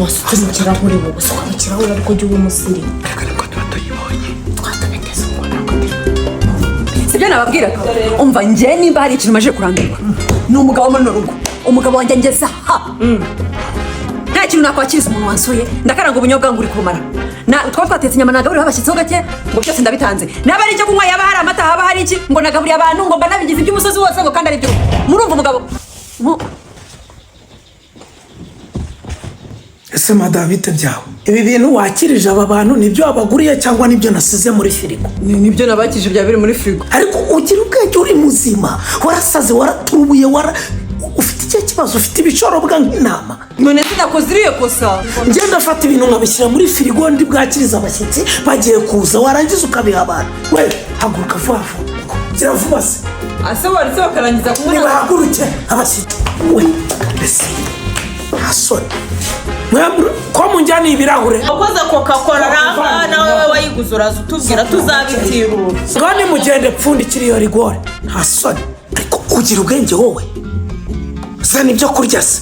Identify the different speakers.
Speaker 1: Wasutse mu kirahure, wowe usuka mu kirahure, ariko jya uba umusirimu.
Speaker 2: Reka, nibwo tuba tuyibonye.
Speaker 1: Twatubeteze ubwo ntabwo.
Speaker 3: Sibyo nababwiraga? Umva, njye nimba hari ikintu maje kurambirwa ni umugabo muri runo rugo. Umugabo wanjye ngeze aha, nta kintu nakwakiriza umuntu wansuye. Ndakaranga ubunyobwa ngo uri kumara. Twaba twatetse inyama, nagaburira abashyitsi ho gake, ngo byose ndabitanze. Naba ari icyo kunywa, yaba hari amata, haba hari iki, ngo nagaburiye abantu, ngo mba nabigize iby'umusozi wose, ngo kandi ari byo. Murumva umugabo
Speaker 4: Ese madamu, bite byawe? Ibi bintu wakirije aba bantu nibyo wabaguriye cyangwa nibyo nasize muri firigo?
Speaker 3: Nibyo nabakije, bya biri muri firigo.
Speaker 4: Ariko ugira ubwenge? Uri muzima? Warasaze? Waraturubuye? Wara ufite ikihe kibazo? Ufite ibishorobwa nk'intama.
Speaker 3: None sinakoze iriya kosa.
Speaker 4: Ngenda afata ibintu nkabishyira muri firigo ndi bwakiriza abashyitsi bagiye kuza, warangiza ukabiha abantu. We, haguruka vuba vuba, gira vuba se.
Speaker 3: Ase waretse bakarangiza kunywa?
Speaker 4: Nibahaguruke abashyitsi. We, mbese nta soni? Ko munjyaniye ibirahure?
Speaker 5: Wakoze Coca Cola ranga, nawe we wayiguze, uraza utubwira tuzabitirura.
Speaker 4: Ngaho nimugende, pfundikira iyo rigore. Nta soni? Ariko ugira ubwenge wowe? Zana ibyo kurya se.